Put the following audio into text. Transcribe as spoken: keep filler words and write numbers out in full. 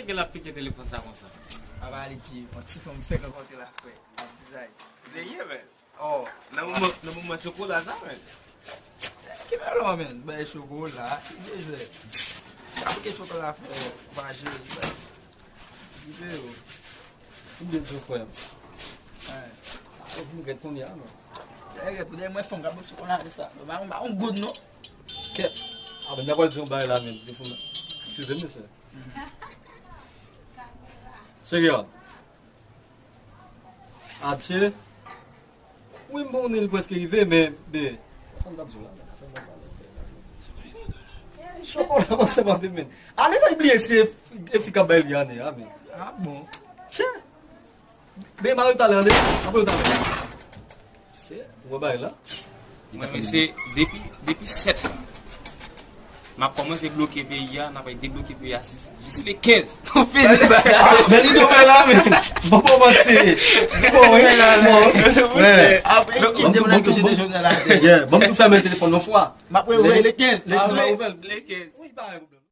Ke l ap pike telefòn sa konsa? Papa li di, yon ti fanm fèk rankontre l ak frè. L ap di sa. Serye, men? Oh, nan moman, nan moman chokola sa, men. Ki mèlò, men? Bay chokola, ki bezwen. Sa pou ke chokola fè vaje, li bay. Ki mèlò. Ou byen di frè m. Wen. Ou vin rèd kounye a, non? Rèd, pou dèyè mwen fanm k ap bwè chokola avè sa. Mwen pa, mwen pa yon goud, non. Kèt. Ah, men, n ap pral di yon bagay la, men. Defoun. Eskize m, mesye. Cheri an. Adje. Wi, m konnen li prèske rive, men, men, sa m t ap di w la, men, afè mwen pale. Chokola, panse mande, men. Ane sa, li bliye si e fi, e fi k ap bay li ane a, men. Ah bon? Tchè. Men, mari w talè, ane. Apre w talè. Se, ou wè bagay la? Mwen, men se depi, depi sèt. M ap kòmanse bloke peyi a, n ap debloke peyi a jis, jis le kenz. Ou fini bagay. Men li dwe la, men. Bon, bon, bon, se. Bon, wi, bon, wi. Apre, ki te mwen touche de Jovenel la. Yeah, bon, m tou fèmen telefòn yon fwa. M ap reveye le kenz. Le kenz. Le kenz. Wi, pa gen pwoblèm.